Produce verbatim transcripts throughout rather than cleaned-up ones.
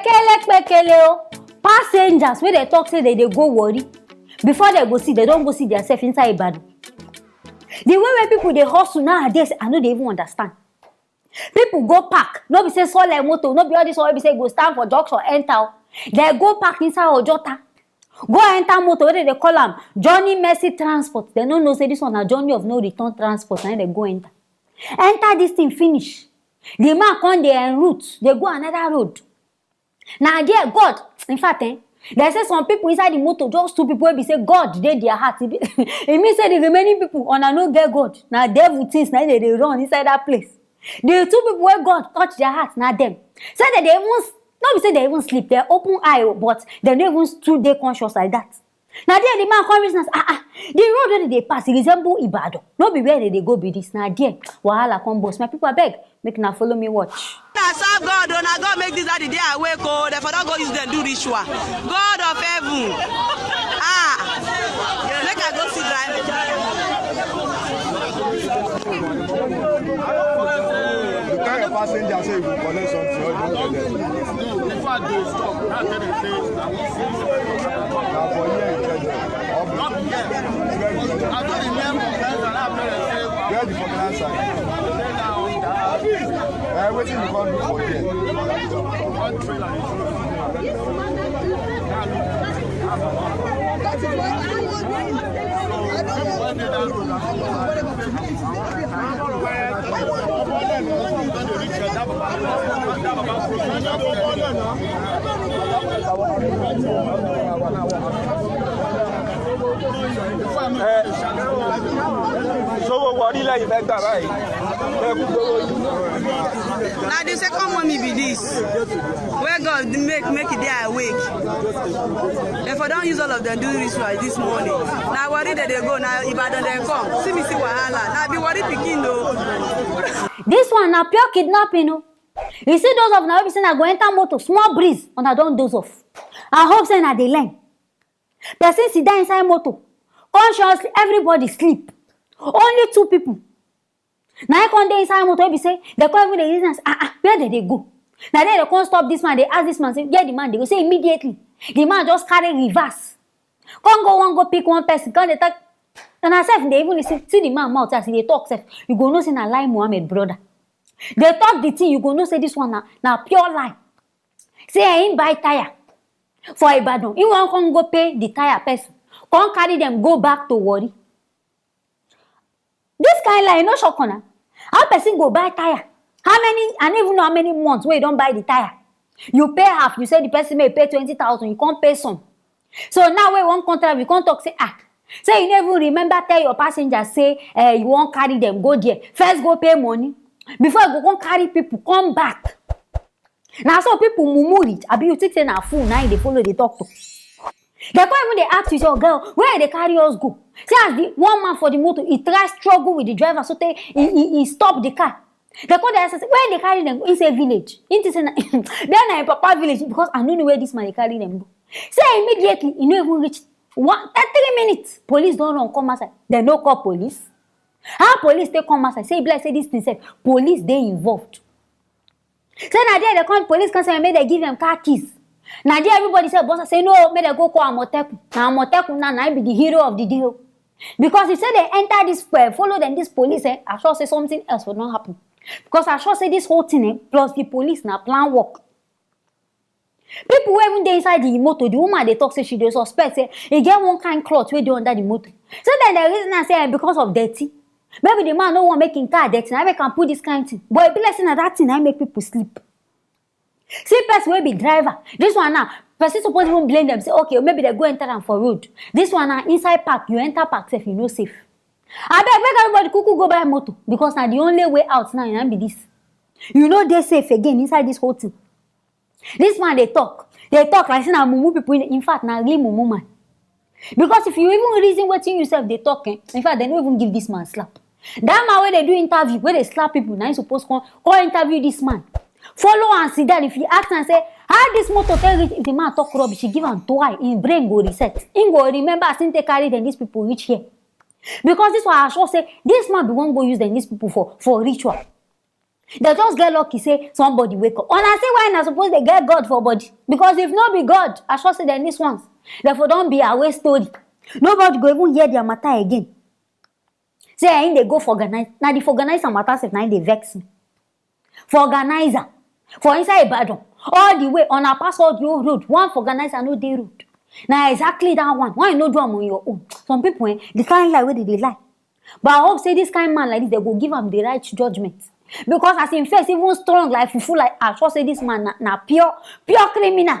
Kele kpekele o, passengers wey dey talk say dem dey go Warri, before dem go see, dem don go see theirself inside Ibadan. The way wey people dey hustle nowadays, I no dey even understand. People go park, no be say sole motor, no be all this one wey be say you go stand for junction enter o. Dem go park inside Ojota, go enter motor wey dem dey call am Johnny Mercy Transport. Dem no know say this one na journey of no return transport, na im dem go enter. Enter this thing finish, the man come dey en route, dey go another road. Na there God, in fact, eh, dem say some people inside the motor, just two people wey be say God dey their heart. E be, e mean say the remaining people, una no get God. Na devil things na im dem dey run inside that place. The two people wey God touch their heart, na dem. Say dem dey even s-, no be say dem even sleep, dem open eye o, but dem no even too dey conscious like that. Na there the man come reason am say, ah, ah, the road wey dem dey pass, e resemble Ibadan. No be where dem dey go be this. Na there wahala come burst. My people, abeg, make una follow me watch. Na serve God o, na God make this daddy dey awake o. Dem for don go use dem do ritual. God of heaven. Ah, make I go see driver. You tell your passenger say you go collect something, or you don collect. In fact, they stop. Now tell them say, I won't see you. Na for here you tell them. Not here. I don't remember. Where the complaint sign? Eh, wetin you come do for here? One trailer. Ṣówó Warri lẹ́yìn fẹ́ gbà báyìí? Ẹ kú gbówó yìí. Na the second mommy be this, wey God make, make e dey awake. Dem for don use all of dem do ritual this morning. Na Warri dem dey go, na Ibadan dem come. See me see wahala. Na be Warri pikin o. This one na pure kidnapping o. You see those of una wey be say una go enter motor, small breeze, una don doze off. I hope say una dey learn. Person sit down inside motor, consciously everybody sleep. Only two people na im come dey inside motor wey be say dem come even dey reason am say, ah, ah, where dem dey go? Na there dem come stop this man, dey ask this man say where the man dey go. Say immediately the man just carry reverse, come go wan go pick one person, come dey talk. Una sef dey even listen. See the man mouth as e dey talk sef, you go know say na Lai Mohammed brother. Dey talk the thing, you go know say this one na, na pure lie. Say eh, him buy tyre for Ibadan, him wan come go pay the tyre person, come carry dem go back to Warri. This kind lie no shock una? How person go buy tyre? How many, I no even know how many months wey you don buy the tyre. You pay half, you say the person make e pay twenty thousand, you come pay some. So now wey you wan come travel, you come talk say, ah, say you no even remember tell your passenger say, eh, you wan carry dem go there. First go pay money before you go come carry people come back. Na so people mumu reach. Abi you think say na fool na you dey follow dey talk to? Dem come even dey ask you say, "Oga, where you dey carry us go?" See as the one man for the motor, he try struggle with the driver so tey he, he, he stop the car. Dem come dey ask am say, "Where you dey carry dem go?" He say, "Village." He think say na, there na him papa village, because I no know where this man dey carry dem go. Say immediately, he no even reach one, eh, three minutes, police don run come outside. Dem no call police. How police take come outside? Say e be like say this thing sef, police dey involved. Say na there dem come, police come say make dem give dem car keys. Na there everybody say, boss say no, make dem go call Amotekun. Na Amotekun now, na him be the hero of the day o. Because if say dem enter this, eh, follow dem this police, eh, I sure say something else will not happen. Because I sure say this whole thing, eh, plus the police na plan work. People wey even dey inside the motor, the woman dey talk say she dey suspect say e get one kind cloth wey dey under the motor. So then dem reason am say, eh, because of dirty. Maybe the man no wan make him car dirty, na make am put this kind thing. But e be like say na that thing na make people sleep. See person wey be driver. This one now, person suppose even blame dem say, okay, maybe dem go enter am for road. This one na inside park, you enter park sef, you no safe. Abeg, make everybody kuku go buy motor, because na the only way out now, na be this. You no dey safe again inside this whole thing. This man dey talk, dey talk like say na mumu people. In fact, na real mumu man. Because if you even reason wetin you sef dey talk, eh, in fact, dem no even give this man slap. That man wey dey do interview, wey dey slap people, na him suppose come, come interview this man. Follow am sit down. If you ask am say, how this motor take reach, if the man talk rubbish, you give am twice, him brain go reset. Him go remember as him take carry dem, these people reach here. Because this one, I sure say this man be wan go use dem, these people for, for ritual. Dem just get lucky say somebody wake up. Una see why una suppose dey get God for body, because if no be God, I sure say dem, this ones, dem for don be away story. Nobody go even hear their matter again. Say, eh, im dey go for organize, na the for organizer matter sef na im dey vex me. For organizer, for inside Ibadan, all the way una pass all the whole road, one for organizer no dey road. Na exactly that one. Why you no do am on your own? Some people, eh, the kind lie wey dem dey lie. But I hope say this kind man like this, dem go give am the right judgment. Because as im face even strong like fufu, like, I sure say this man na, na pure, pure criminal.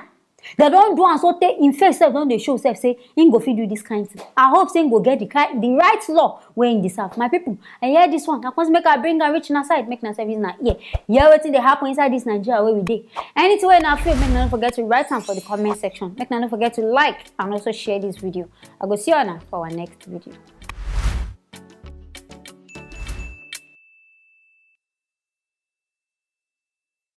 Dem don do am so tey im face sef don dey show sef say im go fit do this kind thing. I hope say im go get the kind, the right law wey im deserve. My people, I hear this one. I come make I bring am reach una side, make una sef use una ear hear wetin dey happen inside this Nigeria wey we dey. Anything wey una feel, make una no forget to write am for the comment section. Make una no forget to like and also share this video. I go see una for our next video.